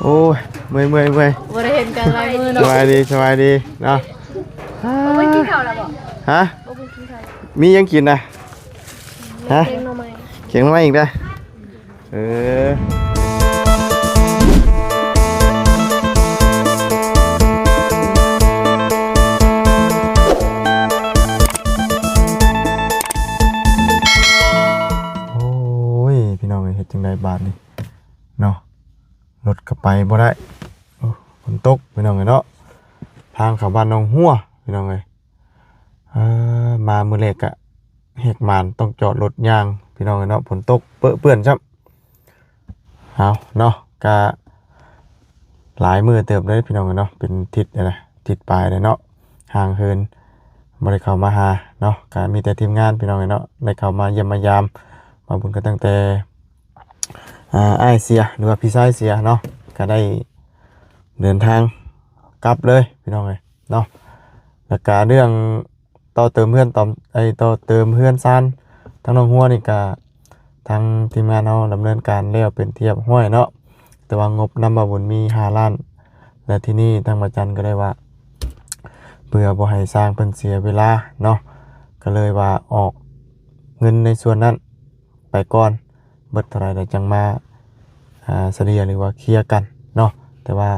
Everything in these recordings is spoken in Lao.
ໂອ້ຍ ເມື່ອຍໆໆ ບໍ່ໄດ້ເຫັນກັນຫຼາຍມື້ເນາະ ສະບາຍດີ ສະບາຍດີເນາະ. ບໍ່ໄດ້ກິນເຂົ້າແລ້ວບໍ່? ຮະ? ບໍ່ໄດ້ກິນເຂົ້າ ມີຫຍັງກິນນະ? ຮະ? ແກງໜໍ່ໄມ້ ແກງໜໍ່ໄມ້ອີກເດີ້. ເອີ ໂອ້ຍ ພີ່ນ້ອງເອີຍ ເຮັດຈັ່ງໃດບາດນີ້ເນາະ? ລົດກໍໄປບໍ່ໄດ້ ໂອ້ ຝົນຕົກ ພີ່ນ້ອງເອີຍເນາະ. ທາງເຂົ້າບ້ານໜອງຫົວ ພີ່ນ້ອງເອີຍ. ເອີ ມາມື້ແລກກະແຫກໝານ ຕ້ອງຈອດລົດຍ່າງ ພີ່ນ້ອງເອີຍເນາະ ຝົນຕົກເປິເປື້ອນຊ້ຳ. ເອົາເນາະ ກະຫຼາຍມື້ເຕີບເລີຍ ພີ່ນ້ອງເອີຍເນາະ ເປັນທິດແລ້ວນະ ທິດປາຍແລ້ວເນາະ ຫ່າງເຫີນບໍ່ໄດ້ເຂົ້າມາຫາເນາະ. ກະມີແຕ່ທີມງານ ພີ່ນ້ອງເອີຍເນາະ ໄດ້ເຂົ້າມາຢ້ຽມມາຢາມ ມາບຸນກັນຕັ້ງແຕ່ ອ່າ ອ້າຍເສຍ ຫຼືວ່າພີ່ຊາຍເສຍເນາະ ກະໄດ້ເດີນທາງກັບເລີຍ ພີ່ນ້ອງເອີຍເນາະ. ແລ້ວກະເລື່ອງຕໍ່ເຕີມເຮືອນ ຕໍ່ ໄອ້ ຕໍ່ເຕີມເຮືອນຊານທາງໜອງຫົວນີ້ກະ ທາງທີມງານເຮົາດຳເນີນການແລ້ວເປັນທີ່ຮຽບຮ້ອຍເນາະ ແຕ່ວ່າງົບນຳບ່າວບຸນມີຫ້າລ້ານ ແລະ ທີນີ້ທາງບ່າວຈັນກໍເລີຍວ່າ ເພື່ອບໍ່ໃຫ້ຊ່າງເພິ່ນເສຍເວລາເນາະ ກໍເລີຍວ່າອອກເງິນໃນສ່ວນນັ້ນໄປກ່ອນ ເບິດເທົ່າໃດແລ້ວຈັ່ງມາ ອ່າ ສະເລ່ຍ ຫຼືວ່າເຄຍກັນເນາະ. ແຕ່ວ່າ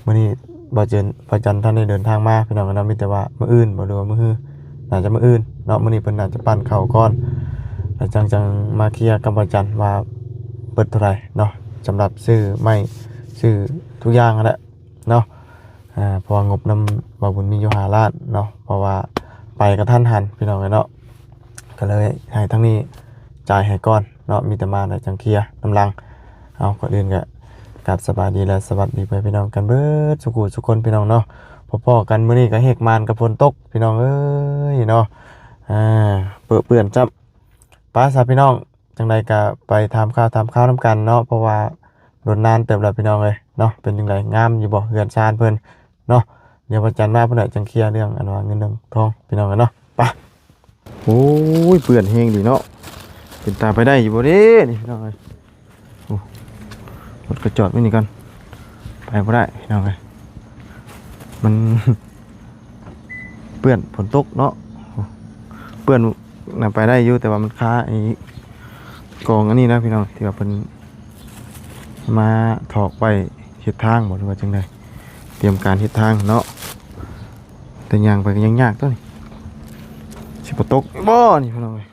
ມື້ນີ້ບ່າວຈັນ ບ່າວຈັນທັນໄດ້ເດີນທາງມາ ພີ່ນ້ອງເນາະ ມີແຕ່ວ່າມື້ອື່ນບໍ່ ຫຼືວ່າມື້ຮື ໜ້າຈະມື້ອື່ນເນາະ. ມື້ນີ້ເພິ່ນໜ້າຈະປັ້ນເຂົ້າກ່ອນ ແລ້ວຈັ່ງ ຈັ່ງມາເຄຍກັບບ່າວຈັນວ່າເບິດເທົ່າໃດເນາະ ສຳລັບຊື້ໄມ້ ຊື້ທຸກຢ່າງຫັ້ນແຫຼະເນາະ. ອ່າ ເພາະວ່າງົບນຳບ່າວບຸນມີຢູ່ຫ້າລ້ານເນາະ ເພາະວ່າໄປກະທັນຫັນ ພີ່ນ້ອງເອີຍເນາະ ກໍເລີຍໃຫ້ທາງນີ້ຈ່າຍໃຫ້ກ່ອນເນາະ ມີແຕ່ມາແລ້ວຈັ່ງເຄຍນຳຫຼັງ. ເອົາ ກ່ອນອື່ນກໍກາບສະບາຍດີ ແລະ ສະຫວັດດີພໍ່ແມ່ພີ່ນ້ອງກັນເບິດສູ່ຜູ້ສູ່ຄົນ ພີ່ນ້ອງເນາະ. ພໍ້ໆກັນມື້ນີ້ກໍແຫກໝານກັບຝົນຕົກ ພີ່ນ້ອງເອີຍເນາະ ອ່າ ເປິເປື້ອນຈ້ຳ. ໄປຊະພີ່ນ້ອງ ຈັ່ງໃດກໍໄປຖາມຂ່າວຖາມຄາວນຳກັນເນາະ ເພາະວ່າດົນນານເຕີບແລ້ວ ພີ່ນ້ອງເອີຍເນາະ. ເປັນຈັ່ງໃດ ງາມຢູ່ບໍ່ເຮືອນຊານເພິ່ນເນາະ? ດຽວວັນຈັນມາພຸ້ນແຫຼະ ຈັ່ງເຄຍເລື່ອງອັນວ່າເງິນເລື່ອງທອງ ພີ່ນ້ອງເອີຍເນາະ. ໄປ ໂອ້ຍ ເປື້ອນແຮງດີເນາະ ເປັນຕາໄປໄດ້ຢູ່ບໍ່ເດ້ນີ້ ພີ່ນ້ອງເອີຍ. ໂອ້ ລົດກໍຈອດໄວ້ນີ້ກ່ອນ ໄປບໍ່ໄດ້ ພີ່ນ້ອງເອີຍ ມັນ ເປື້ອນ ຝົນຕົກເນາະ ເປື້ອນນະ ໄປໄດ້ຢູ່ ແຕ່ວ່າມັນຄາໄອ້ກອງອັນນີ້ນະ ພີ່ນ້ອງ ທີ່ວ່າເພິ່ນມາຖອກໄວ້ເຮັດທາງບໍ ຫຼືວ່າຈັ່ງໃດ ຕຽມການເຮັດທາງເນາະ. ແຕ່ຍ່າງໄປກໍຍັງຍາກຕົວນີ້ ຊິບໍ່ຕົກບໍ່ນີ້ ພີ່ນ້ອງເອີຍ.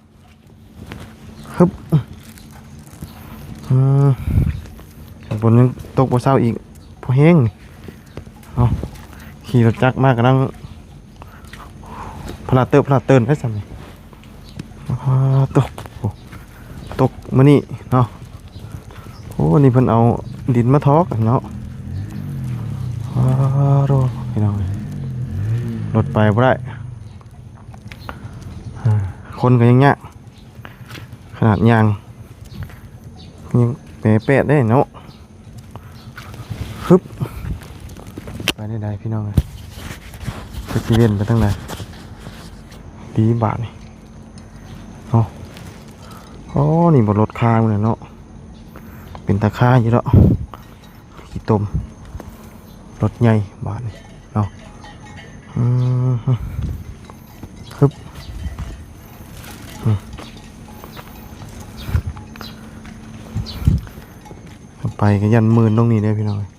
ຮຶບ ອືມ ຝົນຍັງຕົກບໍ່ເຊົາອີກ ພໍແຮງນີ້. ເອົາ ຂີ່ລົດຈັກມາກຳລັງພະລາເຕີບພະລາເຕີນໄປຊ້ຳນີ້. ອໍ ຕົກ ໂອ້ ຕົກມື້ນີ້ເນາະ. ໂອ້ ນີ້ເພິ່ນເອົາດິນມາຖອກເນາະ. ອໍ ໂທ້ ພີ່ນ້ອງເອີຍ ລົດໄປບໍ່ໄດ້ ຄົນກໍຍັງຍາກ ຂະໜາດຍ່າງຍັງແປແປດເດ້ເນາະ. ຮຶບ ໄປໄດ້ໃດພີ່ນ້ອງເອີຍ ຈັກຊິເວັ້ນໄປທາງໃດດີບາດນີ້ເນາະ. ອໍ ນີ້ບໍ່ລົດຄາງເນາະ ເປັນຕາຄາຢູ່ເນາະ. ຂີ້ຕົມ ລົດໃຫຍ່ບາດນີ້ເນາະ. ອືມ ຮຶບ ອືມ ໄປກໍຢ້ານມື່ນລົງນີ້ເດ້ພີ່ນ້ອງເອີຍ.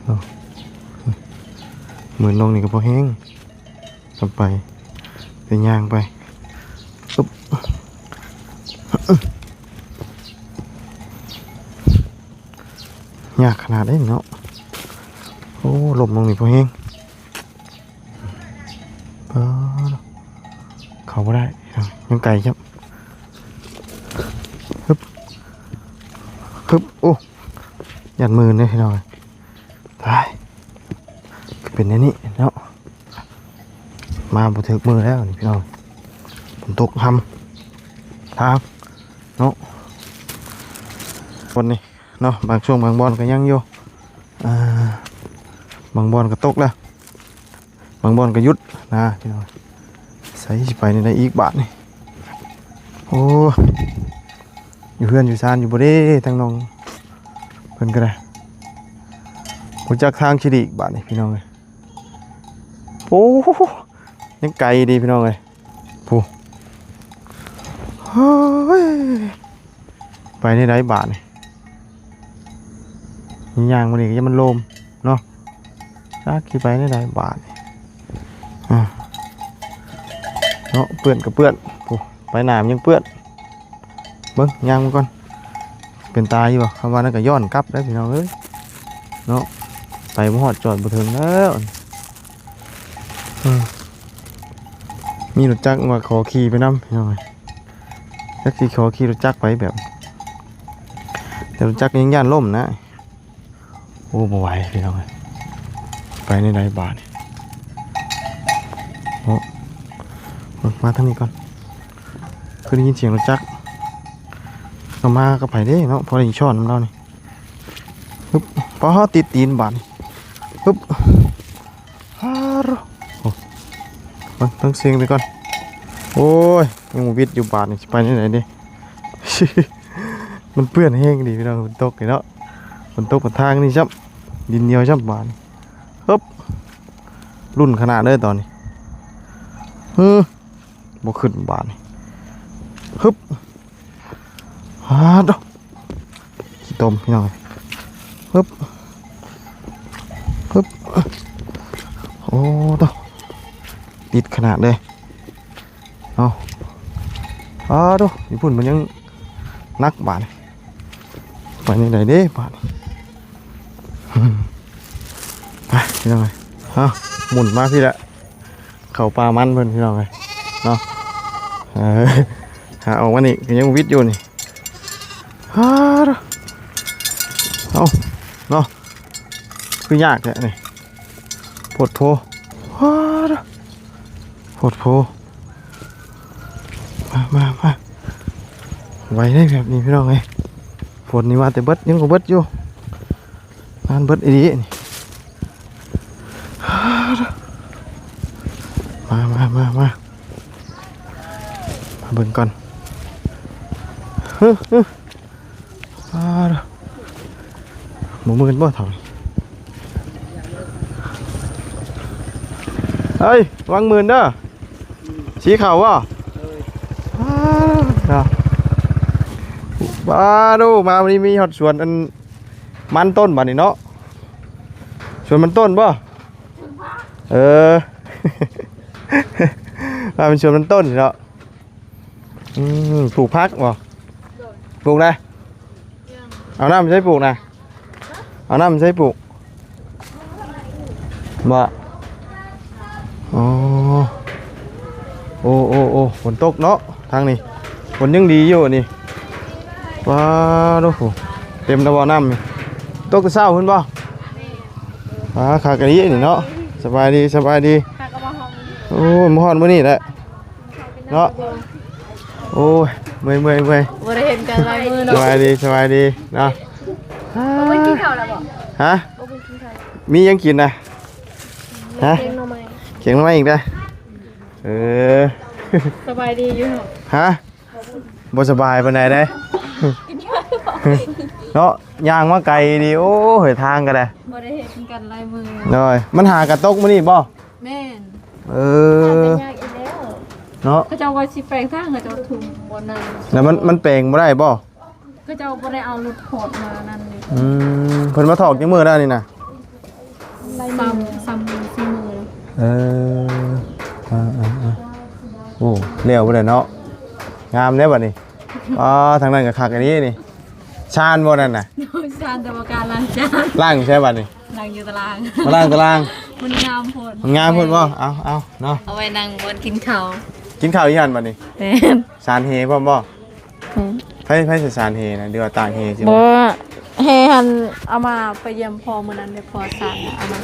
ໂອ້ ມື່ນລົງນີ້ກໍພໍແຮງ ກັບໄປ ໄປຍ່າງໄປ ອຶບ ຍາກຂະໜາດເດ້ເນາະ. ໂອ້ ລົມລົງນີ້ພໍແຮງ ປາດ ເຂົ້າບໍ່ໄດ້ ຍັງໄກຊ້ຳ. ຮຶບ ຮຶບ ໂອ້ ຢ້ານມື່ນເດ້ພີ່ນ້ອງ ຕາຍ ຄືເປັນແນວນີ້ເນາະ. ມາບໍ່ຖືກມື້ແລ້ວນີ້ພີ່ນ້ອງ ຝົນຕົກຮຳທາງເນາະ. ຄົນນີ້ເນາະ ບາງຊ່ວງບາງບ່ອນກໍຍັງຢູ່ ອ່າ ບາງບ່ອນກໍຕົກແລ້ວ ບາງບ່ອນກໍຢຸດນະພີ່ນ້ອງ. ໃສຊິໄປແນວໃດອີກບາດນີ້. ໂອ້ ຢູ່ເຮືອນຢູ່ຊານຢູ່ບໍ່ເດ້ ທາງນ້ອງເພິ່ນກໍໄດ້. ບໍ່ຈັກທາງຊິຫຼີກບາດນີ້ພີ່ນ້ອງເອີຍ. ໂອ້ ຍັງໄກເດ້ພີ່ນ້ອງເອີຍ. ຜູ້ ເຮີ້ຍ ໄປແນວໃດບາດນີ້? ຍ່າງມານີ້ກໍຍັງມັນລົມເນາະ. ຈັກຊິໄປແນວໃດບາດນີ້. ອ່າ ເນາະ ເປື້ອນກໍເປື້ອນ. ຜູ້ ໄປໜ້າມັນຍັງເປື້ອນ. ເບິ່ງ ຍ່າງມາກ່ອນ. ເປັນຕາຢູ່ບໍ່? ຄຳວ່ານັ້ນກໍຍ້ອນກັບໄດ້ພີ່ນ້ອງເອີຍເນາະ. ໄປບໍ່ຮອດ ຈອດບໍ່ເຖິງແລ້ວ. ເອີ ມີລົດຈັກວ່າຂໍຂີ່ໄປນຳພີ່ນ້ອງເອີຍ. ຈັກຊິຂໍຂີ່ລົດຈັກໄປແບບ ແຕ່ລົດຈັກຍັງຢ້ານລົ້ມນະ. ໂອ້ ບໍ່ໄຫວພີ່ນ້ອງເອີຍ. ໄປແນວໃດບາດນີ້? ໂອ້ ມາທາງນີ້ກ່ອນ. ຄືໄດ້ຍິນສຽງລົດຈັກ. ເຮົາມາກັບໃຜເດ້ເນາະ? ພໍໄດ້ຊ້ອນນຳລາວນີ້. ຮຶບ ປາ ຕິດຕີນບາດນີ້. ຮຶບ ຮາໂຣ ໂອ້ ເບິ່ງ ເບິ່ງເສັງໄປກ່ອນ. ໂອ້ຍ ຍັງບໍ່ວິດຢູ່ບາດນີ້ ຊິໄປແນວໃດເດ້? ມັນເປື້ອນແຮງອີ່ຫຼີພີ່ນ້ອງ. ຝົນຕົກນີ້ເນາະ ຝົນຕົກມາທາງນີ້ຊ້ຳ ດິນໜຽວຊ້ຳບາດນີ້. ຮຶບ ລຸ້ນຂະໜາດເລີຍຕອນນີ້. ຮຶ ບໍ່ຂຶ້ນບາດນີ້. ຮຶບ ຮາໂດ ຂີ້ຕົມພີ່ນ້ອງ. ຮຶບ ຮຶບ ໂອ້ໂຕ ຕິດຂະໜາດເລີຍເນາະ. ຮາໂດ ຢູ່ພຸ້ນມັນຍັງໜັກບາດນີ້. ໄປແນວໃດເດ້ບາດນີ້? ໄປພີ່ນ້ອງເອີຍ. ເອົາ ໝູນມາພີ້ແຫຼະ. ເຂົ້າປ່າມັນເພິ່ນພີ່ນ້ອງເອີຍເນາະ. ເອີ ຫາອອກມານີ້ກໍຍັງວິດຢູ່ນີ້. ຮາ ເອົາເນາະ ຄືຍາກແທ້ນີ້ ໂພດໂພ. ຮາ ໂພດໂພ. ມາ ມາ ມາ ໄວເດ້ແບບນີ້ພີ່ນ້ອງເອີຍ. ຝົນນີ້ວ່າແຕ່ເບິດ ຍັງບໍ່ເບິດຢູ່. ງານເບິດອີ່ຫຼີນີ້. ມາ ມາ ມາ ມາ ມາເບິ່ງກ່ອນ. ຮຶ ຮຶ ອ້າ ບໍ່ມື່ນບໍ່ເຖົ້າ? ເອີຍ ລະວັງມື່ນເດີ. ສີຂາວບໍ່? ອ້າ ເນາະ ບາໂດ ມາມື້ນີ້ມີຮອດສວນອັນ ມັນຕົ້ນບາດນີ້ເນາະ. ສວນມັນຕົ້ນບໍ່? ເອີ ວ່າເປັນສວນມັນຕົ້ນເນາະ. ອືມ ປູກຜັກບໍ່? ໂດຍ ປູກໄດ້. ເອົານ້ຳໃສປູກນະ? ເອົານ້ຳໃສປູກ? ບໍ່ ອໍ ໂອ້ ໂອ້ ໂອ້ ຝົນຕົກເນາະ ທາງນີ້ ຝົນຍັງດີຢູ່ນີ້. ປາໂດ ເຕັມແລ້ວບໍ່ນ້ຳນີ້? ຕົກແຕ່ເຊົ້າພຸ້ນບໍ່? ປາ ຄັກອີ່ຫຼີນີ້ເນາະ. ສະບາຍດີ ສະບາຍດີ. ໂອ້ ມາຮອດມື້ນີ້ແຫຼະ ເນາະ. ໂອ້ຍ ເມື່ອຍ ເມື່ອຍ ເມື່ອຍ ບໍ່ໄດ້ເຫັນກັນຫຼາຍມື້ເນາະ. ສະບາຍດີ ສະບາຍດີເນາະ. ບໍ່ໄດ້ກິນເຂົ້າແລ້ວບໍ່? ຮະ? ບໍ່ໄດ້ກິນເຂົ້າ. ມີຫຍັງກິນນະ? ຮະ? ແກງໜໍ່ໄມ້ ແກງໜໍ່ໄມ້ອີກເດີ. ເອີ ສະບາຍດີຢູ່ເນາະ. ຮະ? ບໍ່ສະບາຍປານໃດເດ້ ເນາະ. ຍ່າງມາໄກດີ ໂອ້ຍ ທາງກໍໄດ້ ບໍ່ໄດ້ເຫັນກັນຫຼາຍມື້. ໂດຍ ມັນຫາກະຕົກມື້ນີ້ບໍ່? ແມ່ນ. ເອີ ຍາກອີກແລ້ວ ເນາະ. ເຂົາເຈົ້າວ່າຊິແປງທາງ ເຂົາເຈົ້າທຸ່ມບ່ອນນັ້ນ ແລ້ວມັນ ມັນແປງບໍ່ໄດ້ບໍ່? ເຂົາເຈົ້າບໍ່ໄດ້ເອົາລົດຂອດມານັ້ນເດ້. ອືມ ເພິ່ນມາຖອກຈັກມື້ແລ້ວນີ້ນະ? ສາມ ສາມມື້ ສີ່ມື້ແລ້ວ. ເອີ ອ່າໆໆ ໂອ້ ແລ້ວບໍ່ໄດ້ເນາະ. ງາມແລ້ວບັດນີ້. ອໍ ທາງນັ້ນກໍຄັກອີ່ຫຼີນີ້. ຊານບໍ່ນັ້ນນະ? ຊານ ແຕ່ວ່າການລ້າງຈານ ລ້າງໃສບັດນີ້? ລ້າງຢູ່ຕາລາງ ມາລ້າງຕາລາງ. ມັນງາມໂພດ ມັນງາມໂພດບໍ່? ເອົາ ເອົາເນາະ ເອົາໄວ້ນັ່ງບ່ອນກິນເຂົ້າ. ກິນເຂົ້າຢູ່ຫັ້ນບັດນີ້? ແມ່ນ. ສານເຫພ້ອມບໍ່? ອືມ ໃຜ ໃຜສານເຫນະ ຫຼືວ່າຕາກເຫຊິບໍ່? ເຫຫັ້ນເອົາມາໄປຢ້ຽມພໍ່ມື້ນັ້ນເດ້ ພໍ່ສານເອົາມາ.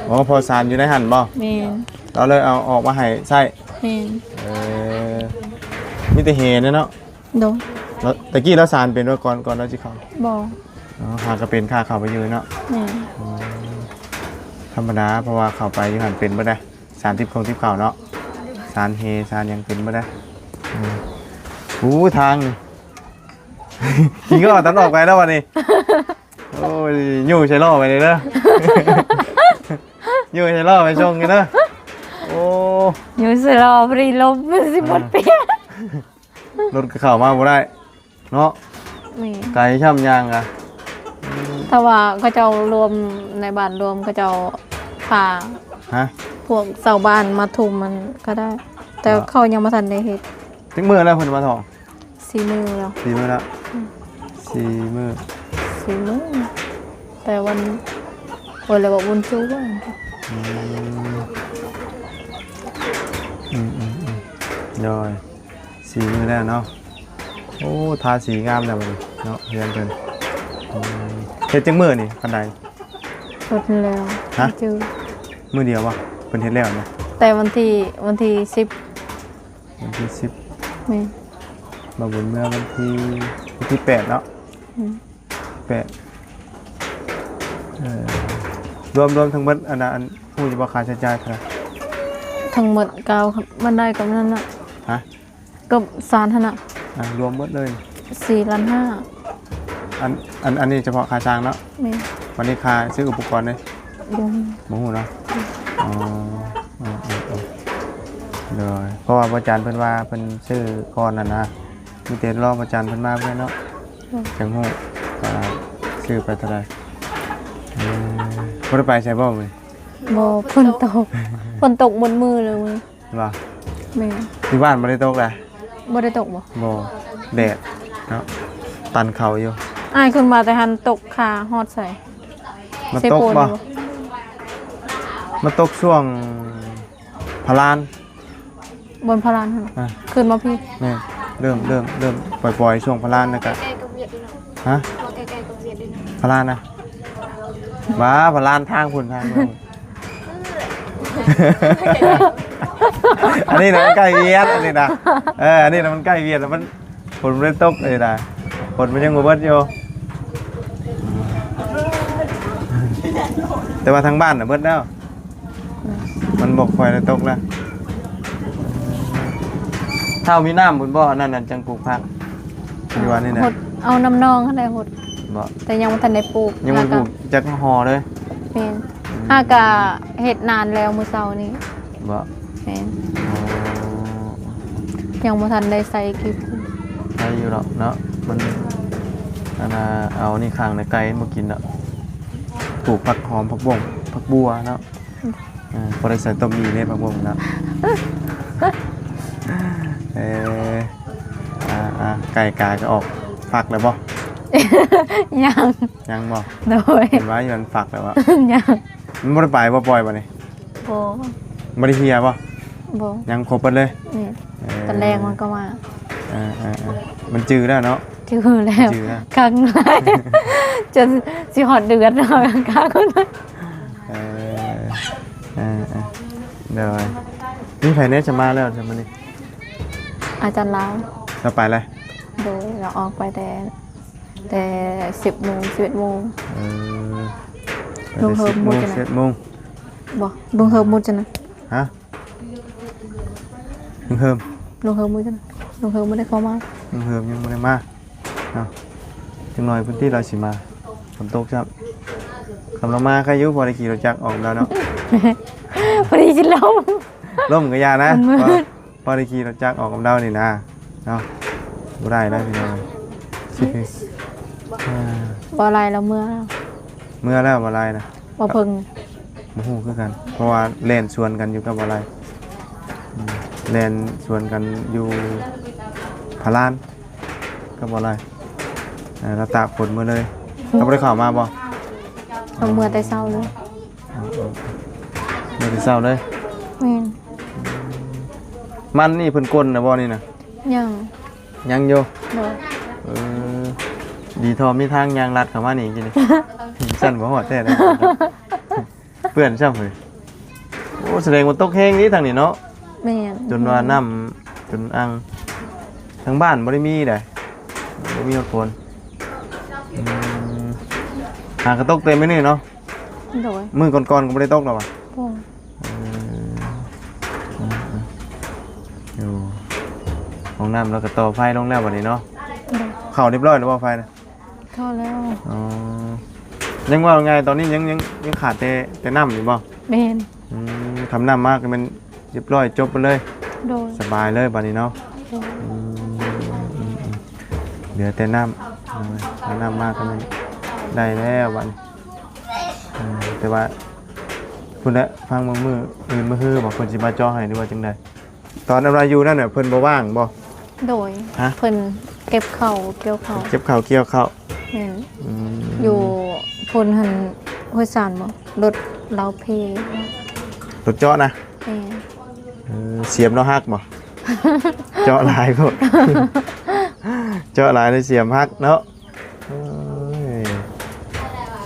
ອໍ ພໍ່ສານຢູ່ໃນຫັ້ນບໍ່? ແມ່ນ. ລາວເລີຍເອົາອອກມາໃຫ້ໃຊ້. ແມ່ນ. ເອີ ມີແຕ່ເຫເນາະ. ໂດຍ. ແລ້ວແຕ່ກີ້ລາວສານເປັນບໍ່ ກ່ອນ ກ່ອນລາວຊິເຂົ້າ? ບໍ່. ອໍ ຫາກໍເປັນ ຂ້າເຂົ້າໄປຢູ່ເນາະ. ແມ່ນ. ອໍ ທຳມະດາ ເພາະວ່າເຂົ້າໄປຢູ່ຫັ້ນເປັນເບິດໄດ໋ ສານຕິບຄົງຕິບເຂົ້າເນາະ. ສານເຫ ສານຫຍັງເປັນເບິດໄດ໋. ອືມ ໂອ້ ທາງນີ້ ກິນກໍຕອນອອກໄປແລ້ວບັດນີ້. ໂອ້ຍ ຍູ້ໃສ່ລໍ້ໄປເລີຍເດີ ຍູ້ໃສ່ລໍ້ໄປສົ່ງກັນເດີ. ໂອ້ ຍູ້ໃສ່ລໍ້ ພໍດີລົມມັນຊິໝົດປຽກ. ລົດກໍເຂົ້າມາບໍ່ໄດ້ເນາະ. ແມ່ນ ໄກຊ້ຳ ຍ່າງກະ ຖ້າວ່າເຂົາເຈົ້າລວມໃນບ້ານລວມ ເຂົາເຈົ້າພາ ຮະ ພວກຊາວບ້ານມາຖົມມັນກໍໄດ້ ແຕ່ ເນາະ ເຂົາຍັງບໍ່ທັນໄດ້ເຮັດ. ຈັກມື້ແລ້ວເພິ່ນມາຖອງ? ສີ່ມື້ແລ້ວ ສີ່ມື້ແລ້ວ. ອືມ ສີ່ມື້ ສີ່ມື້ ແຕ່ວັນ ໂອ້ຍ ແລ້ວວ່າບຸນຊູ ອືມ ອືມໆໆ ໂດຍ ສີ່ມື້ແລ້ວເນາະ. ໂອ້ ທາສີງາມແລ້ວບັດນີ້ເນາະ ເຮືອນເພິ່ນ. ອືມ ເຮັດຈັກມື້ນີ້ ປານໃດ? ເຮັດແລ້ວ ຮະ? ມື້ດຽວບໍ່? ເພິ່ນເຮັດແລ້ວນະ ແຕ່ວັນທີ ວັນທີສິບ ວັນທີສິບ ແມ່ນ ມາບຸນເມືອວັນທີ ວັນທີແປດເນາະ. ອືມ ແປດ ເອີ ລວມ ລວມທັງໝົດ ອັນ ອັນ ຮູ້ຢູ່ບໍ່ ຄ່າໃຊ້ຈ່າຍເທົ່າໃດ? ທັງໝົດກາວ ມັນໄດ້ກຳນັ້ນນະ ຮະ? ກັບສານຫັ້ນນະ ອ່າ ລວມໝົດເລີຍ ສີ່ລ້ານຫ້າ. ອັນ ອັນ ອັນນີ້ສະເພາະຄ່າຊ່າງເນາະ? ແມ່ນ. ບັດນີ້ຄ່າຊື້ອຸປະກອນເດ້? ບໍ່ຮູ້ ບໍ່ຮູ້ເນາະ. ອືມ ອໍ ເອີ ເອີ ໂດຍ ເພາະວ່າພະອາຈານເພິ່ນວ່າເພິ່ນຊື້ກ່ອນຫັ້ນນະ ມີແຕ່ລໍພະອາຈານເພິ່ນມາເພິ່ນເນາະ. ອືມ ຈັ່ງຮູ້ວ່າຊື້ໄປເທົ່າໃດ. ເອີ ບໍ່ໄດ້ໄປໃສບໍ່ມື້ນີ້? ບໍ່ ຝົນຕົກ ຝົນຕົກໝົດມື້ເລີຍມື້ນີ້. ວ່າ ແມ່ນ ທີ່ບ້ານບໍ່ໄດ້ຕົກລະ? ບໍ່ໄດ້ຕົກບໍ່? ບໍ່ ແດດເນາະ ຕັນເຂົ້າຢູ່. ອ້າຍຂຶ້ນມາແຕ່ຫັ້ນຕົກຄາຮອດໃສ? ມັນຕົກບໍ່? ມາຕົກຊ່ວງພະລານ ບ່ອນພະລານຫັ້ນ ອ່າ ຂຶ້ນມາພີ້. ແມ່ນ ເລີ່ມ ເລີ່ມ ເລີ່ມປ່ອຍໆ ຊ່ວງພະລານ ແລ້ວກະ ໃກ້ໆກັບຫວຽດຢູ່ເນາະ. ຮະ? ໃກ້ໆກັບຫວຽດຢູ່ເນາະ ພະລານນະ. ຫວາ ພະລານທາງພຸ້ນ ທາງເມືອງ. ອັນນີ້ນະມັນໃກ້ຫວຽດ ອັນນີ້ນະ ເອີ ອັນນີ້ນະມັນໃກ້ຫວຽດ ແລ້ວມັນ ຝົນບໍ່ໄດ້ຕົກ ອັນນີ້ນະ ຝົນມັນຍັງບໍ່ເບິດຢູ່. ແຕ່ວ່າທາງບ້ານນະເບິດແລ້ວ ມັນບໍ່ຄ່ອຍໄດ້ຕົກແລ້ວ. ຖ້າມີນ້ຳພຸ້ນບໍ່ ອັນນັ້ນນະຈັ່ງປູກຜັກ ຢູ່ວ່ານີ້ນະ ຫົດ ເອົານ້ຳໜອງຫັ້ນແຫຼະຫົດ. ບໍ່ ແຕ່ຍັງບໍ່ທັນໄດ້ປູກ ຍັງບໍ່ໄດ້ປູກຈັກຫໍ່ເລີຍ. ແມ່ນ ອືມ ຫາກະເຮັດນານແລ້ວມື້ເຊົ້ານີ້. ບໍ່ ແມ່ນ ອໍ ຍັງບໍ່ທັນໄດ້ໃສ່ກີບ. ໄດ້ຢູ່ດອກເນາະ ມັນ ອັນນ່າ ເອົານີ້ຂັງໃນໄກ່ ມັນບໍ່ກິນດອກ. ປູກຜັກຫອມ ຜັກບົ້ງ ຜັກບົ່ວເນາະ. ອືມ ເອີ ພໍໄດ້ໃສ່ຕົ້ມໝີ່ເດ້ ຜັກບົ້ງເນາະ. ເອີ ອ່າໆ ໄກ່ກາກໍອອກຟັກແລ້ວບໍ່? ຍັງ ຍັງບໍ່? ໂດຍ ເຫັນວ່າຢູ່ຫັ້ນຟັກແລ້ວບໍ່? ຍັງ ມັນບໍ່ໄດ້ໄປບໍ່? ປ່ອຍບໍ່ນີ້? ບໍ່ ບໍ່ໄດ້ເຫ່ຍບໍ່? ບໍ່ ຍັງຄົບເບິດເລີຍ. ແມ່ນ ເອີ ຕອນແລງມັນກໍມາ. ເອີໆໆ ມັນຈື່ແລ້ວເນາະ. ຈື່ແລ້ວ ຈື່ແລ້ວ ຄັກຫຼາຍ ຈົນຊິຮອດເດືອນແລ້ວ ຄັກ. ເອີ ເອີໆ ໂດຍ ມີໃຜແດ່ຈະມາແລ້ວຊັ້ນມື້ນີ້? ອາຈານລາວ ລາວໄປແລ້ວ. ໂດຍ ລາວອອກໄປແຕ່ ແຕ່ສິບໂມງ ສິບເອັດໂມງ. ເອີ ລົງເຮີບໝູ່ຈັ່ງໃດ? ສິບໂມງ ສິບເອັດໂມງ. ບໍ່ ລົງເຮີບໝູ່ຈັ່ງໃດ? ຮະ? ລຸງເຮີມ ລຸງເຮີມມື້ຈັ່ງ ລຸງເຮີມບໍ່ໄດ້ເຂົ້າມາ. ລຸງເຮີມຍັງບໍ່ໄດ້ມາເນາະ. ຈັກໜ່ອຍພຸ້ນຕິລາວຊິມາ. ຝົນຕົກຊ້ຳ. ຄັນລາວມາໄຄຢູ່ ພໍໄດ້ຂີ່ລົດຈັກອອກນຳລາວເນາະ. ພໍດີຊິລົມ ລົມກໍຢ່ານະ. ມັນມືດ ພໍ ພໍໄດ້ຂີ່ລົດຈັກອອກນຳລາວນີ້ນະເນາະ. ບໍ່ໄດ້ນະພີ່ນ້ອງ. ບໍ່ໄດ້ແລ້ວ ເມືອ ເມືອແລ້ວ ບໍ່ໄດ້ນະ. ບໍ່ເພິ່ງ ບໍ່ຮູ້ຄືກັນ ເພາະວ່າແລ່ນສວນກັນຢູ່ກັບບໍ່ໄລ. ອືມ ແລ່ນສວນກັນຢູ່ພະລານກັບບໍ່ໄລ. ເອີ ລາວຕາກຝົນເມືອເລີຍ. ລາວບໍ່ໄດ້ເຂົ້າມາບໍ່? ເອົາເມືອແຕ່ເຊົ້າເລີຍ. ເອີ ເອີ ເມືອແຕ່ເຊົ້າເລີຍ. ແມ່ນ. ມັນນີ້ເພິ່ນກົນນະບໍ່ນີ້ນະ? ຍັງ ຍັງຢູ່. ໂດຍ. ເອີ ດີທໍ່ມີທາງຍ່າງລັດເຂົ້າມານີ້ກິນນີ້. ຊັ້ນບໍ່ຮອດແທ້ນະ. ເປື້ອນຊ້ຳເຮີ້ຍ. ໂອ້ ສະແດງວ່າຕົກແຮງນີ້ທາງນີ້ເນາະ. ແມ່ນ. ຈົນວ່ານ້ຳຈົນອ່າງ ທາງບ້ານບໍ່ໄດ້ມີໃດ ບໍ່ມີຮອດຝົນ. ອືມ ຫາກະຕົກແຕ່ມື້ນີ້ເນາະ. ໂດຍ. ມື້ກ່ອນໆກໍບໍ່ໄດ້ຕົກດອກຫວາ? ບໍ່. ເອີ ເອີ ເອີ ຢູ່ຫ້ອງນ້ຳແລ້ວກໍຕໍ່ໄຟລົງແລ້ວບັດນີ້ເນາະ. ໂດຍ. ເຂົ້າຮຽບຮ້ອຍແລ້ວບໍ່ໄຟນະ? ເຂົ້າແລ້ວ. ອໍ ເອີ ຍັງເວົ້າງ່າຍ ຕອນນີ້ຍັງ ຍັງ ຍັງຂາດແຕ່ ແຕ່ນ້ຳຢູ່ບໍ່? ແມ່ນ. ອືມ ຄັນນ້ຳມາກໍແມ່ນຮຽບຮ້ອຍ ຈົບໄປເລີຍ. ໂດຍ. ສະບາຍເລີຍບາດນີ້ເນາະ. ໂດຍ. ອືມ ອືມ ອືມ ເຫຼືອແຕ່ນ້ຳ ເອີ ຖ້ານ້ຳມາກໍແມ່ນໄດ້ແລ້ວບາດນີ້. ອືມ ແຕ່ວ່າພຸ້ນແຫຼະ ຟັງເບິ່ງມື້ອື່ນມື້ຮືບໍ່ ເພິ່ນຊິມາເຈາະໃຫ້ ຫຼືວ່າຈັ່ງໃດ? ຕອນນັ້ນວ່າຢູ່ນັ້ນນະ ເພິ່ນບໍ່ວ່າງບໍ່? ໂດຍ. ຮະ? ເພິ່ນເກັບເຂົ້າກ່ຽວເຂົ້າ. ເກັບເຂົ້າກ່ຽວເຂົ້າ. ແມ່ນ. ອືມ ຢູ່ພຸ້ນຫັ້ນ ຫ້ວຍສານບໍ່? ລົດລາວເພ. ລົດເຈາະນະ? ແມ່ນ. ເອີ ສຽມລາວຫັກບໍ່? ເຈາະຫຼາຍໂພດ ເຈາະຫຼາຍເລີຍສຽມຫັກເນາະ. ໂອ້ຍ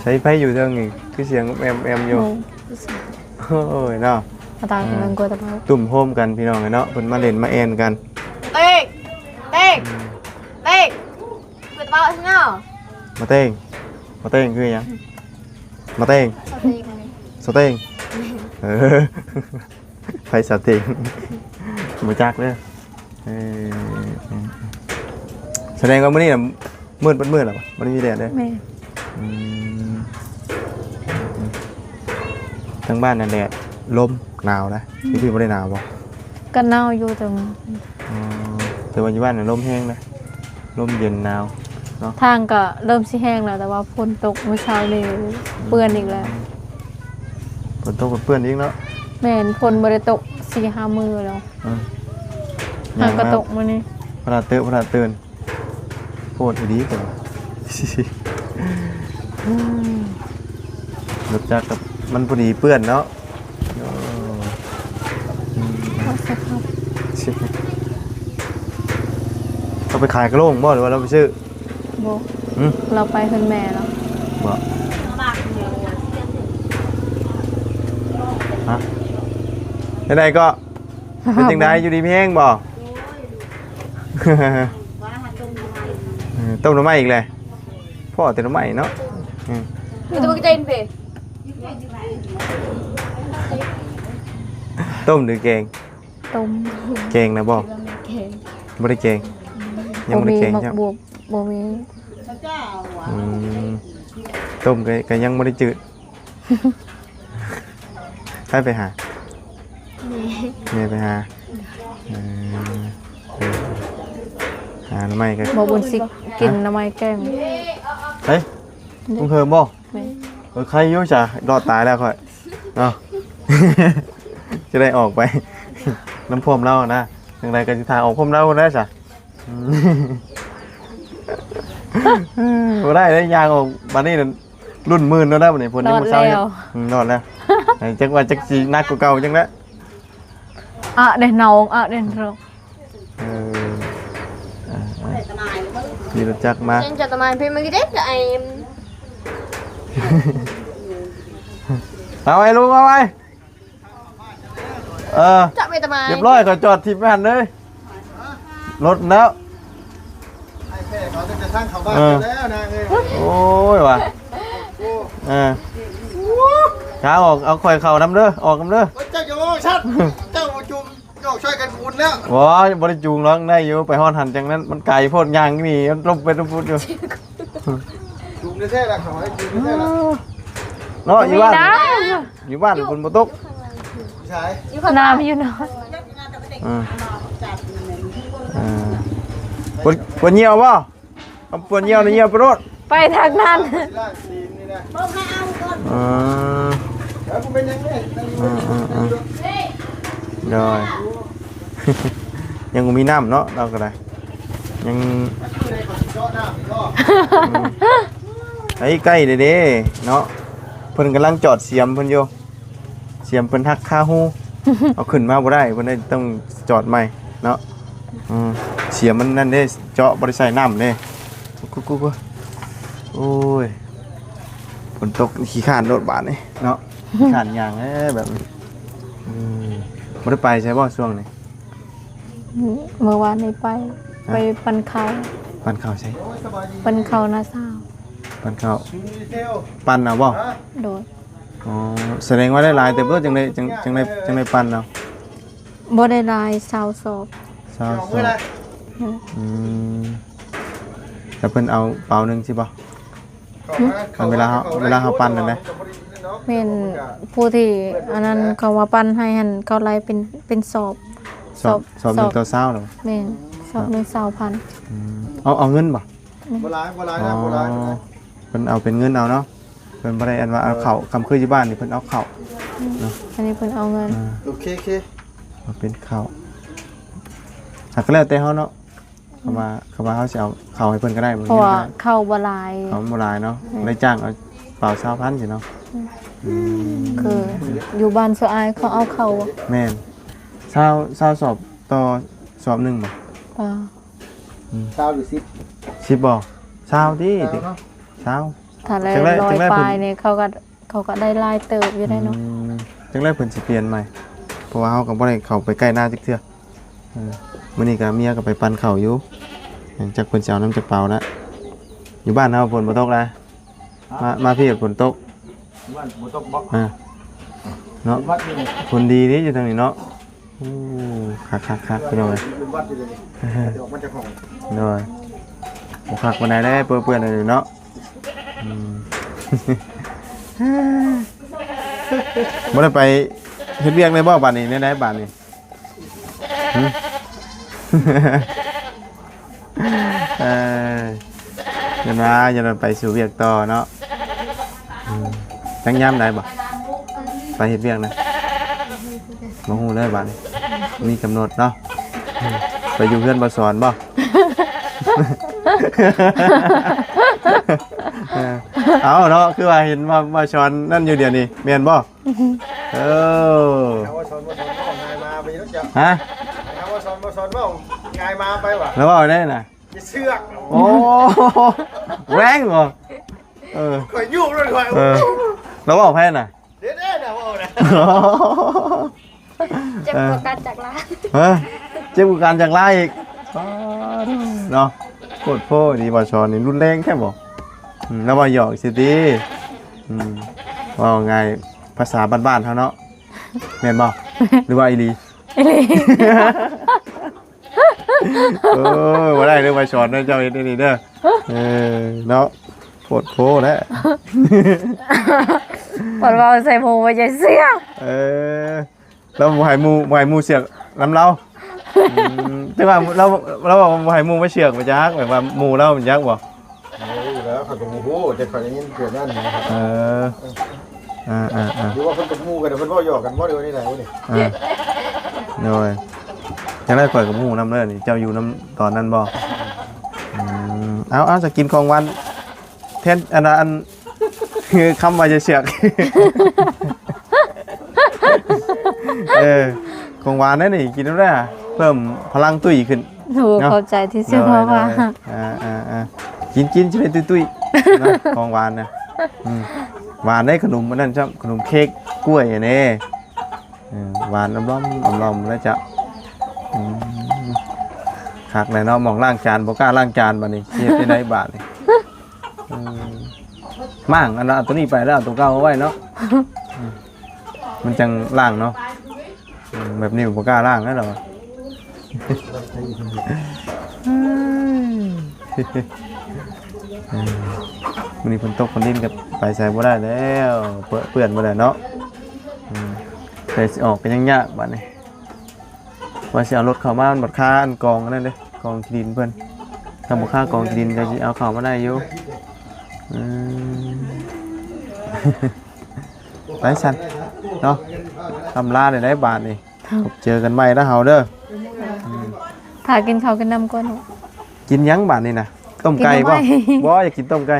ໃຊ້ໄຟຢູ່ເທິງນີ້ ຄືສຽງແອມໆຢູ່. ໂອ້ຍ ໂອ້ຍເນາະ. ອາຕາ ເອີ ກຳລັງກົວຕະເບົາ ຕຸ້ມໂຮມກັນພີ່ນ້ອງເອີຍເນາະ ເພິ່ນມາຫຼິ້ນມາແອ່ນກັນ. ເຕັງ ເຕັງ ເຕັງ ເປີດຕະເບົາຊິເນາະ. ມາເຕັງ ມາເຕັງຄືຫຍັງ? ມາເຕັງ ສະເຕັງ ສະເຕັງ. ເອີ ໃຜສະເຕັງ ບໍ່ຈັກເດີ. ເອີ ສະແດງວ່າມື້ນີ້ນະມືດເບິດມື້ແລ້ວ ບໍ່ໄດ້ມີແດດເດ້. ແມ່ນ. ອືມ ທາງບ້ານນະແດດ ລົມ ໜາວນະ. ອືມ ຢູ່ພີ້ບໍ່ໄດ້ໜາວບໍ່? ກໍໜາວຢູ່ ແຕ່ວ່າ ອໍ ແຕ່ວ່າຢູ່ບ້ານນະລົມແຮງນະ ລົມເຢັນໜາວເນາະ. ທາງກໍເລີ່ມຊິແຫ້ງແລ້ວ ແຕ່ວ່າຝົນຕົກມື້ເຊົ້ານີ້ເປື້ອນອີກແລ້ວ. ອືມ ຝົນຕົກກໍເປື້ອນອີກເນາະ. ແມ່ນ ຝົນບໍ່ໄດ້ຕົກສີ່ຫ້າມື້ແລ້ວ. ອືມ ຫາກະຕົກມື້ນີ້ ພະລາເຕີ ພະລາເຕີນ ໂພດອີ່ຫຼີ. ລົດຈັກກັບມັນພໍດີເປື້ອນເນາະ. ໂອ້ ອືມ ເອົາໄປຂາຍກະໂລງບໍ່ ຫຼືວ່າເຮົາໄປຊື້? ບໍ່. ຫຶ? ເຮົາໄປເຮືອນແມ່ເນາະ. ບໍ່. ຮະ? ຈັ່ງໃດກໍ ເປັນຈັ່ງໃດ ຢູ່ດີມີແຮງບໍ່? ເອີ ຕົ້ມໜໍ່ໄມ້ອີກແຫຼະ ພໍ້ແຕ່ໜໍ່ໄມ້ເນາະ. ເອີ ຕົ້ມຫຼືແກງ? ຕົ້ມ. ແກງນະບໍ່? ແກງ. ບໍ່ໄດ້ແກງ. ຍັງບໍ່ໄດ້ແກງ. ບໍ່ມີໝາກບວບ ບໍ່ມີ. ອືມ ຕົ້ມກໍ ກໍຍັງບໍ່ໄດ້ຈືດ. ໃຜໄປຫາ? ແມ່. ແມ່ໄປຫາ. ເອີ ຫາໜໍ່ໄມ້ກໍ ບໍ່ບຸນຊິກິນ ຮະ? ໜໍ່ໄມ້ແກງ. ເອີ ລຸງເຮີມບໍ່? ແມ່. ເອີ ໄຄຢູ່ຈ້ະ ລອດຕາຍແລ້ວຂ້ອຍເນາະ. ຈະໄດ້ອອກໄປນຳພວກລາວນະ ຈັ່ງໃດກໍຊິຖ້າອອກພວກລາວນະຈ້ະ. ບໍ່ໄດ້ເດ້ ຍ່າງອອກບາດນີ້ລຸ້ນມື່ນແລ້ວບາດນີ້. ຝົນຍັງບໍ່ເຊົາຢູ່. ອືມ ລອດແລ້ວ. ຈັກວ່າຈັກຊິໜັກກວ່າເກົ່າຈັ່ງໃດ. ອະເດ ນ້ອງ ອະເດ ນ້ອງ. ເອີ ອ່າໆ ຂີ່ລົດຈັກມາ ເຈັນຈະຕະມາຍເພງມື້ກີ້ເດ້ ຈະໄອ ເອົາໄວ້ ລຸງ ເອົາໄວ້. ເອີ ຈະໄປຕະມາຍ ຮຽບຮ້ອຍ ຂ້ອຍຈອດຖິ້ມໄວ້ຫັ້ນເລີຍ ລົດແລ້ວ. ໄອ້ແພເຂົາຈະທາງເຂົ້າບ້ານ ເອີ ແລ້ວນາງເອີຍ. ໂອ້ຍວ່າ ເອີ ທາງອອກ ເອົາຂ້ອຍເຂົ້ານຳເດີ ອອກນຳເດີ. ເຈົ້າຢ່າເວົ້າຊັດ ເຈົ້າບໍ່ຈູງ ອອກຊ່ອຍກັນບຸນແລ້ວ. ບໍ່ ບໍ່ໄດ້ຈູງດອກ ໄດ້ຢູ່ ໄປຮອດຫັ້ນຈັ່ງນັ້ນ ມັນໄກໂພດ ຍ່າງນີ້ມັນລົບໄປລົບພຸດຢູ່. ຈູງແທ້ໆລະ ເຂົາໃຫ້ຈູງແທ້ໆລະ ເນາະ. ຢູ່ບ້ານ ຢູ່ບ້ານຝົນບໍ່ຕົກ. ໃສ? ຢູ່ຂ້າງໜ້າ ນ້ຳຢູ່ເນາະ. ເອີ ເອີ ປວດ ປວດຍ່ຽວບໍ່? ເອົາ ປວດຍ່ຽວນີ້ຍ່ຽວໄປໂລດ ໄປທາງນັ້ນ. ເອີ ເອີ ເອີ ເອີ ໂດຍ ຍັງບໍ່ມີນ້ຳເນາະ ລາວກໍໄດ້ ຍັງ ອືມ ໄອ້ ໃກ້ເດ້ເນາະ ເພິ່ນກຳລັງຈອດສຽມເພິ່ນຢູ່. ສຽມເພິ່ນຫັກຄາຮູ ເອົາຂຶ້ນມາບໍ່ໄດ້ ເພິ່ນໄດ້ຕ້ອງຈອດໃໝ່ເນາະ. ອືມ ສຽມມັນນັ້ນເດ້ ເຈາະບໍ່ໄດ້ໃສ່ນ້ຳເດ້. ກຸໆໆ ໂອ້ຍ ຝົນຕົກຂີ້ຄ້ານໂລດບາດນີ້ເນາະ ຂີ້ຄ້ານຍ່າງແລ້ວແບບນີ້. ອືມ ບໍ່ໄດ້ໄປໃສບໍ່ຊ່ວງນີ້? ມື້ວານນີ້ໄປ ຮະ? ໄປປັ່ນເຂົ້າ. ປັ່ນເຂົ້າໃສ? ປັ່ນເຂົ້ານ້າສາວ. ປັ່ນເຂົ້າ ປັ່ນເອົາບໍ່? ໂດຍ. ອໍ ສະແດງວ່າໄດ້ຫຼາຍເຕີບໂລດ ຈັ່ງໄດ້ ຈັ່ງ ຈັ່ງໄດ້ ຈັ່ງໄດ້ປັ່ນເອົາ. ບໍ່ໄດ້ຫຼາຍ ຊາວສອບ. ຊາວສອບ. ອືມ ແລ້ວເພິ່ນເອົາເປົາໜຶ່ງຊິບໍ່? ອັນເວລາເຮົາ ເວລາເຮົາປັ່ນນັ້ນນະ ແມ່ນ ຜູ້ທີ່ອັນນັ້ນເຂົາມາປັ່ນໃຫ້ຫັ້ນ ເຂົາໄລ່ເປັນ ເປັນສອບ ສອບ ສອບ ສອບໜຶ່ງຕໍ່ຊາວແລ້ວ ແມ່ນ ສອບໜຶ່ງຊາວພັນ ອືມ ເອົາ ເອົາເງິນບໍ່? ແມ່ນ ບໍ່ຫຼາຍ ບໍ່ຫຼາຍນະ ອໍ ບໍ່ຫຼາຍ ເພິ່ນເອົາເປັນເງິນເອົາເນາະ ເພິ່ນບໍ່ໄດ້ອັນວ່າເອົາເຂົ້າ ເອີ ຄຳຄືຢູ່ບ້ານນີ້ເພິ່ນເອົາເຂົ້າ ອືມ ເນາະ ອັນນີ້ເພິ່ນເອົາເງິນ ອ່າ ໂອເຄ ໂອເຄ ເອົາເປັນເຂົ້າ ຫາກກໍແລ້ວແຕ່ເຮົາເນາະ ຄຳວ່າ ຄຳວ່າເຮົາຊິເອົາເຂົ້າໃຫ້ເພິ່ນກໍໄດ້ ເພາະວ່າເຂົ້າບໍ່ຫຼາຍ ເຂົ້າມັນບໍ່ຫຼາຍເນາະ ແມ່ນ ໄດ້ຈ້າງເອົາເປົາຊາວພັນຊີ້ເນາະ ອືມ ອືມ ຄືຢູ່ບ້ານເສືອອາຍເຂົາເອົາເຂົ້າ ແມ່ນ ຊາວ ຊາວສອບຕໍ່ສອບໜຶ່ງບໍ່? ບໍ່ ອືມ ຊາວຫຼືສິບ? ສິບບໍ່? ຊາວຕິ ຊາວເນາະ ຊາວ ຖ້າໄດ້ ຈັ່ງໃດ ຮ້ອຍ ຈັ່ງໃດເພິ່ນ ປາຍນີ້ເຂົາກໍ ເຂົາກໍໄດ້ຫຼາຍເຕີບຢູ່ໄດ໋ເນາະ ອືມ ຈັ່ງໃດເພິ່ນຊິປ່ຽນໃໝ່ ເພາະວ່າເຮົາກໍບໍ່ໄດ້ເຂົ້າໄປໃກ້ນາຈັກເທື່ອ ເອີ ມື້ນີ້ກໍເມຍກໍໄປປັ່ນເຂົ້າຢູ່ ຈັກເພິ່ນຊິເອົານຳຈັກເປົາລະ ຢູ່ບ້ານເຮົາຝົນບໍ່ຕົກລະ ມາ ມາພີ້ຝົນຕົກ ຢູ່ບ້ານບໍ່ຕົກບໍ່? ອ່າ ເນາະ ຢູ່ວັດນີ້ ຝົນດີເດ້ຢູ່ທາງນີ້ເນາະ ໂອ້ ຄັກໆໆ ພີ່ນ້ອງເອີຍ ຢູ່ວັດຢູ່ເດ ດອກມັນຈະຂອງ ໂດຍ ບໍ່ຄັກປານໃດເດ້ ເປື້ອນໆ ເນາະ ອືມ ບໍ່ໄດ້ໄປເຮັດວຽກເລີຍບໍ່ບາດນີ້? ແນວໃດບາດນີ້? ຫຶ? ເອີ ຢ້ານວ່າ ຢ້ານວ່າໄປສູ່ວຽກຕໍ່ເນາະ ອືມ ຈັກຍາມໃດບໍ່? ໄປເຮັດວຽກນະ ບໍ່ຮູ້ເລີຍບາດນີ້ ມີກຳນົດເນາະ ໄປຢູ່ເຮືອນບໍ່ສອນບໍ່? ເອີ ເອົາເນາະ ຄືວ່າເຫັນວ່າ ວ່າສອນນັ້ນຢູ່ດຽວນີ້ ແມ່ນບໍ່? ເອີ ເອົາວ່າສອນບໍ່ສອນເວົ້າງ່າຍມາໄປເນາະເຈົ້າ ຮະ? ເອົາວ່າສອນບໍ່ສອນເວົ້າງ່າຍມາໄປຫວາ? ແລ້ວເວົ້າໄດ້ນະ? ຢ່າເຊື່ອ ໂອ້ ແຮງບໍ່? ເອີ ຂ້ອຍຍຸກເລີຍຂ້ອຍ ເອີ ແລ້ວເວົ້າໃຜນະ? ເດ້ໆ ນະເວົ້ານະ ເຈັບກວ່າການຈາກລາ ຮະ? ເຈັບກວ່າການຈາກລາອີກ ເນາະ ໂພດໂພ ດີ ບ່າວສອນນີ້ຮຸນແຮງແທ້ບໍ່? ອືມ ລາວເວົ້າຫຍອກຊື່ຕິ ອືມ ເວົ້າງ່າຍພາສາບ້ານໆເຮົາເນາະ ແມ່ນບໍ່? ຫຼືວ່າອີ່ຫຼີ? ອີ່ຫຼີ ໂອ້ຍ ບໍ່ໄດ້ເດີ ໄປສອນເດີ ເຈົ້າເຮັດອັນນີ້ເດີ ເອີ ເນາະ ໂພດໂພແຫຼະ ເພິ່ນເວົ້າໃສ່ໝູ່ວ່າຢ່າເຊື່ອ ເອີ ລາວບໍ່ໃຫ້ໝູ່ ບໍ່ໃຫ້ໝູ່ເຊື່ອນຳລາວ ອືມ ແຕ່ວ່າລາວ ລາວບໍ່ໃຫ້ໝູ່ມາເຊື່ອນ ໄປຈັກ ແບບວ່າໝູ່ລາວມັນຈັກບໍ່? ເອີ ຢູ່ແລ້ວ ຂ້ອຍກໍບໍ່ຮູ້ ແຕ່ຂ້ອຍໄດ້ຍິນແບບນັ້ນນະ ເອີ ອ່າໆໆ ຫຼືວ່າເພິ່ນເປັນໝູ່ກັນ ເພິ່ນເວົ້າຫຍອກກັນບໍ່ ຫຼືວ່າແນວໃດວະນີ້? ອ່າ ໂດຍ ຈັ່ງໃດຂ້ອຍກໍບໍ່ຮູ້ນຳເດີນີ້ ເຈົ້າຢູ່ນຳຕອນນັ້ນບໍ່? ອືມ ເອົາໆ ຈະກິນຂອງຫວານ ແທນ ອັນ ອັນ ຄືຄຳວ່າຈະເຊືອກ ເອີ ຂອງຫວານເດ້ນີ້ ກິນນຳໄດ້ ເພີ່ມພະລັງຕຸ້ຍຂຶ້ນ ໂອ້ ເນາະ ຂອບໃຈທີ່ເຊື່ອວ່າ ໂດຍ ໂດຍ ອ່າໆໆ ກິນໆ ຊິໄດ້ຕຸ້ຍໆ ເນາະ ຂອງຫວານນະ ອືມ ຫວານໄດ້ ຂະໜົມອັນນັ້ນຊ້ຳ ຂະໜົມເຄ້ກກ້ວຍອັນນີ້ ເອີ ຫວານອຳລອມ ອຳລອມແລ້ວເຈົ້າ ອືມ ຄັກແຫຼະເນາະ ໝ່ອງລ້າງຈານ ບໍ່ກ້າລ້າງຈານບາດນີ້ ຊິເຮັດຈັ່ງໃດບາດນີ້? ເອີ ມ້າງອັນລະ ເອົາຕົວນີ້ໄປແລ້ວເອົາຕົວເກົ່າເອົາໄວ້ເນາະ ອືມ ມັນຈັ່ງລ້າງເນາະ ອືມ ແບບນີ້ບໍ່ກ້າລ້າງແລ້ວລະ ອືມ ມື້ນີ້ຝົນຕົກຝົນລິນກໍໄປໃສບໍ່ໄດ້ແລ້ວ ເປື້ອນ ເປື້ອນໝົດແລ້ວເນາະ ອືມ ແຕ່ຊິອອກກໍຍັງຍາກບາດນີ້ ວ່າຊິເອົາລົດເຂົ້າມາ ມັນບັດຄາອັນກອງອັນນັ້ນເດ້ ກອງຂີ້ດິນເພິ່ນ ຖ້າບໍ່ຄາກອງຂີ້ດິນກໍຊິເອົາເຂົ້າມາໄດ້ຢູ່ ອືມ ໄປຊັ້ນເນາະ ອຳລາໄດ້ໄດ໋ບາດນີ້ ເຈີກັນໃໝ່ເດີເຮົາເດີ ອືມ ຖ້າກິນເຂົ້າກິນນ້ຳກ່ອນ ກິນຫຍັງບາດນີ້ນະ? ຕົ້ມໄກ່ບໍ່? ບໍ່ ຢາກກິນຕົ້ມໄກ່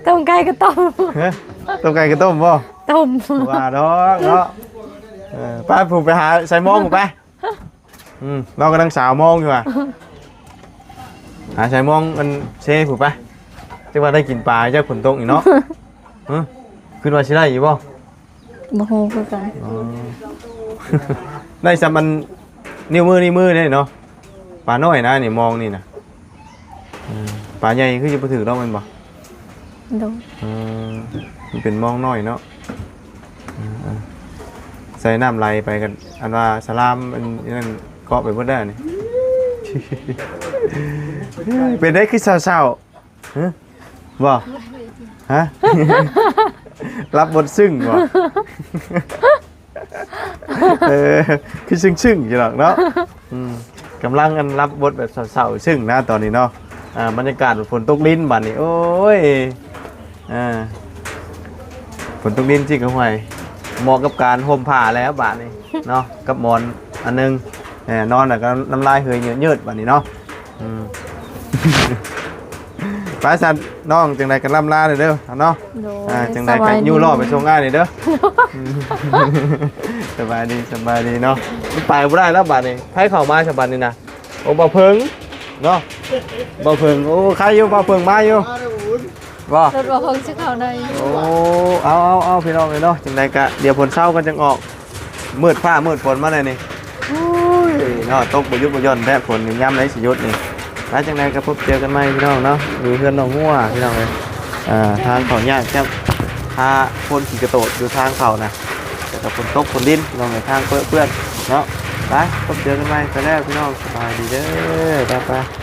ຕົ້ມໄກ່ກໍຕົ້ມ ຮະ? ຕົ້ມໄກ່ກໍຕົ້ມບໍ່? ຕົ້ມ ວ່າດອກເນາະ ເອີ ໄປພຸ້ນ ໄປຫາໄຊມອງພຸ້ນໄປ ອືມ ລາວກຳລັງສາວມອງຢູ່ວ່າ ຫາໄຊມອງອັນເຊພຸ້ນໄປ ຈັກວ່າໄດ້ກິນປາ ຈັກຝົນຕົກອີກເນາະ ຮະ ຄິດວ່າຊິໄດ້ຢູ່ບໍ່? ບໍ່ຮູ້ຄືກັນ ອໍ ໄດ້ສ່ຳອັນ ນິ້ວມື ນິ້ວມືເດ້ເນາະ ປານ້ອຍນະນີ້ ມອງນີ້ນະ ເອີ ປາໃຫຍ່ຄືຊິບໍ່ຖືກດອກແມ່ນບໍ່? ໂດຍ ເອີ ມັນເປັນມອງນ້ອຍເນາະ ເອີ ໃສ່ນ້ຳໄຫຼໄປກັນ ອັນວ່າສະລາມ ອັນນັ້ນເກາະໄປເບິດແລ້ວນີ້ ເປັນໄດ໋ຄືເສົ້າໆ ຮະ ບໍ່? ຮະ? ຮັບບົດຊຶ້ງບໍ່? ເອີ ຄືຊຶ້ງໆຢູ່ດອກເນາະ. ອືມ ກຳລັງອັນຮັບບົດແບບເສົ້າໆຊຶ້ງນະຕອນນີ້ເນາະ. ອ່າ ບັນຍາກາດຝົນຕົກລິນບາດນີ້ ໂອ້ຍ ອ່າ ຝົນຕົກລິນຊິກະຫ້ວຍ ເໝາະກັບການຫົ່ມຜ້າແລ້ວບາດນີ້ເນາະ ກັບໝອນອັນໜຶ່ງ ແນ່ນອນແລ້ວກໍນ້ຳລາຍເຫີຍເຍີດໆບາດນີ້ເນາະ. ອືມ ໄປຊັ້ນນ້ອງ ຈັ່ງໃດກໍລ່ຳລາເດີເນາະ. ໂດຍ ອ່າ ຈັ່ງໃດກໍຍູ້ລໍ້ໄປສົ່ງອ້າຍນີ້ເດີ. ສະບາຍດີ ສະບາຍດີເນາະ. ມັນໄປບໍ່ໄດ້ແລ້ວບາດນີ້ ໃຜເຂົ້າມາສະບາດນີ້ນະ? ໂອ້ ບ່າວເຜິງເນາະ ບ່າວເຜິງ. ໂອ້ ໃຄຢູ່ ບ່າວເຜິງມາຢູ່ ມາແລ້ວບຸນ ບໍ່? ລົດບ່າວເຜິງຊິເຂົ້າໄດ້ຢູ່. ໂອ້ ເອົາ ເອົາ ເອົາ ພີ່ນ້ອງເອີຍເນາະ ຈັ່ງໃດກະດຽວຝົນເຊົາກ່ອນຈັ່ງອອກ. ມືດຟ້າມືດຝົນມາແລ້ວນີ້ ໂອ້ຍເນາະ ຕົກບໍ່ຢຸດບໍ່ຢ່ອນແທ້ ຝົນນີ້ຍາມໃດຊິຢຸດນີ້. ແລ້ວຈັ່ງໃດກໍພົບເຈີກັນໃໝ່ພີ່ນ້ອງເນາະ ຢູ່ເຮືອນນ້ອງງົວພີ່ນ້ອງເອີຍ. ອ່າ ທາງເຂົ້າຍາກຈັກ ຫາຄົນຂີ່ກະໂຕດຢູ່ທາງເຂົ້ານະ ແຕ່ກໍຝົນຕົກຝົນລິນພີ່ນ້ອງເອີຍ ທາງເປິເປື້ອນເນາະ. ໄປ ພົບເຈີກັນໃໝ່ ໄປແລ້ວພີ່ນ້ອງ ສະບາຍດີເດີ ໄປໆ.